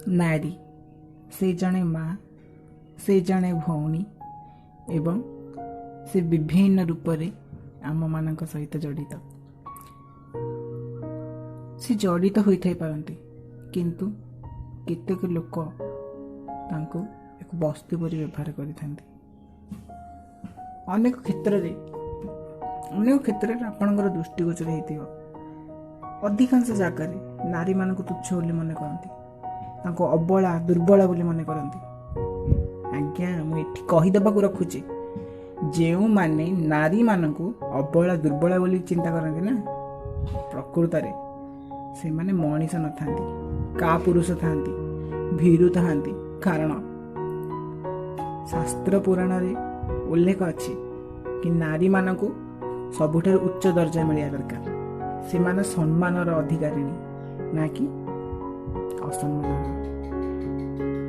ନାରୀ ସେ ଜଣେ ମା, ସେ ଜଣେ ଭଉଣୀ ଏବଂ ସେ ବିଭିନ୍ନ ରୂପରେ ଆମମାନଙ୍କ ସହିତ ଜଡ଼ିତ। ସେ ଜଡ଼ିତ ହୋଇଥାଇ ପାରନ୍ତି, କିନ୍ତୁ କେତେକ ଲୋକ ତାଙ୍କୁ ଏକ ବସ୍ତୁ ପରି ବ୍ୟବହାର କରିଥାନ୍ତି। ଅନେକ କ୍ଷେତ୍ରରେ, ଅନେକ କ୍ଷେତ୍ରରେ ଆପଣଙ୍କର ଦୃଷ୍ଟିଗୋଚର ହେଇଥିବ, ଅଧିକାଂଶ ଜାଗାରେ ନାରୀମାନଙ୍କୁ ତୁଚ୍ଛ ବୋଲି ମନେ କରନ୍ତି, ତାଙ୍କୁ ଅବଳା ଦୁର୍ବଳା ବୋଲି ମନେ କରନ୍ତି। ଆଜ୍ଞା, ମୁଁ ଏଠି କହିଦେବାକୁ ରଖୁଛି, ଯେଉଁମାନେ ନାରୀମାନଙ୍କୁ ଅବଳା ଦୁର୍ବଳା ବୋଲି ଚିନ୍ତା କରନ୍ତି ନା, ପ୍ରକୃତରେ ସେମାନେ ମଣିଷ ନଥାନ୍ତି, କା ପୁରୁଷ ଥାନ୍ତି, ଭୀରୁ ଥାନ୍ତି। କାରଣ ଶାସ୍ତ୍ର ପୁରାଣରେ ଉଲ୍ଲେଖ ଅଛି କି ନାରୀମାନଙ୍କୁ ସବୁଠାରୁ ଉଚ୍ଚ ଦର୍ଜା ମିଳିବା ଦରକାର। ସେମାନେ ସମ୍ମାନର ଅଧିକାରିଣୀ, ନା କି ଅସମ୍ମାନର।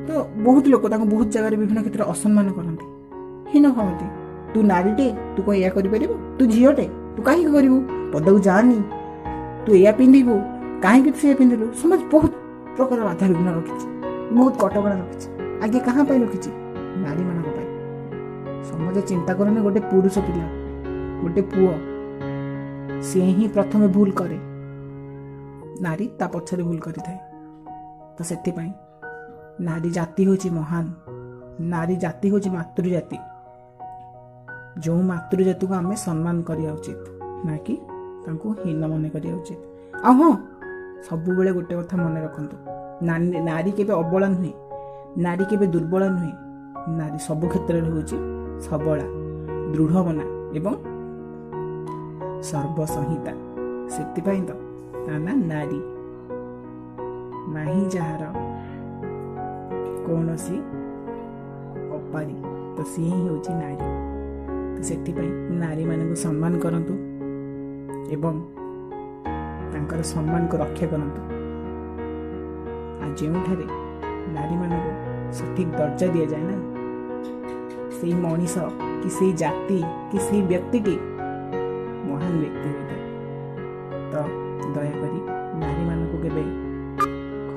ତ ବହୁତ ଲୋକ ତାଙ୍କୁ ବହୁତ ଜାଗାରେ ବିଭିନ୍ନ କ୍ଷେତ୍ରରେ ଅସମ୍ମାନ କରନ୍ତି, ହୀନ ଭାବନ୍ତି। ତୁ ନାରୀଟେ, ତୁ କଣ ଏଇଆ କରିପାରିବୁ? ତୁ ଝିଅଟେ, ତୁ କାହିଁକି କରିବୁ? ପଦାକୁ ଯାଆନି, ତୁ ଏଇଆ ପିନ୍ଧିବୁ କାହିଁକି, ତୁ ସେଇଆ ପିନ୍ଧିଲୁ? ସମାଜ ବହୁତ ପ୍ରକାର ବାଧାବିଘ୍ନ ରଖିଛି, ବହୁତ କଟକଣା ରଖିଛି। ଆଜ୍ଞା, କାହା ପାଇଁ ରଖିଛି? ନାରୀମାନଙ୍କ ପାଇଁ। ସମାଜ ଚିନ୍ତା କରନି, ଗୋଟେ ପୁରୁଷ ପିଲା, ଗୋଟେ ପୁଅ, ସିଏ ହିଁ ପ୍ରଥମେ ଭୁଲ କରେ, ନାରୀ ତା ପଛରେ ଭୁଲ କରିଥାଏ। ତ ସେଥିପାଇଁ ନାରୀ ଜାତି ହେଉଛି ମହାନ, ନାରୀ ଜାତି ହେଉଛି ମାତୃଜାତି, ଯେଉଁ ମାତୃଜାତିକୁ ଆମେ ସମ୍ମାନ କରିବା ଉଚିତ, ନା କି ତାଙ୍କୁ ହୀନ ମନେ କରିବା ଉଚିତ। ଆଉ ହଁ, ସବୁବେଳେ ଗୋଟେ କଥା ମନେ ରଖନ୍ତୁ, ନାରୀ କେବେ ଅବଳା ନୁହେଁ, ନାରୀ କେବେ ଦୁର୍ବଳ ନୁହେଁ। ନାରୀ ସବୁ କ୍ଷେତ୍ରରେ ହେଉଛି ସବଳା, ଦୃଢ଼ମନା ଏବଂ ସର୍ବସଂହିତା। ସେଥିପାଇଁ ତ ତା ନା ନାରୀ, ନାହିଁ ଯାହାର କୌଣସି ଅପାରି, ତ ସିଏ ହିଁ ହେଉଛି ନାରୀ। ତ ସେଥିପାଇଁ ନାରୀମାନଙ୍କୁ ସମ୍ମାନ କରନ୍ତୁ ଏବଂ ତାଙ୍କର ସମ୍ମାନକୁ ରକ୍ଷା କରନ୍ତୁ। ଆଉ ଯେଉଁଠାରେ ନାରୀମାନଙ୍କୁ ସଠିକ୍ ଦର୍ଜା ଦିଆଯାଏ ନା, ସେଇ ମଣିଷ କି ସେଇ ଜାତି କି ସେଇ ବ୍ୟକ୍ତିଟି ମହାନ ବ୍ୟକ୍ତି ହୋଇଥାଏ। ତ ଦୟାକରି ନାରୀମାନଙ୍କୁ କେବେ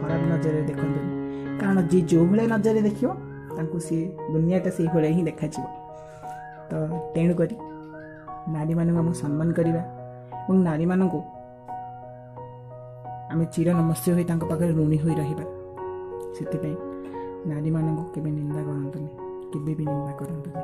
ଖରାପ ନଜରରେ ଦେଖନ୍ତୁନି, କାରଣ ଯିଏ ଯେଉଁ ଭଳିଆ ନଜରରେ ଦେଖିବ ତାଙ୍କୁ ସିଏ ଦୁନିଆଟା ସେଇଭଳିଆ ହିଁ ଦେଖାଯିବ। ତ ତେଣୁକରି ନାରୀମାନଙ୍କୁ ଆମକୁ ସମ୍ମାନ କରିବା ଏବଂ ନାରୀମାନଙ୍କୁ ଆମେ ଚିର ନମସ୍ୟ ହୋଇ ତାଙ୍କ ପାଖରେ ଋଣୀ ହୋଇ ରହିବା। ସେଥିପାଇଁ ନାରୀମାନଙ୍କୁ କେବେ ନିନ୍ଦା କରନ୍ତୁନି, କେବେ ବି ନିନ୍ଦା କରନ୍ତୁନି।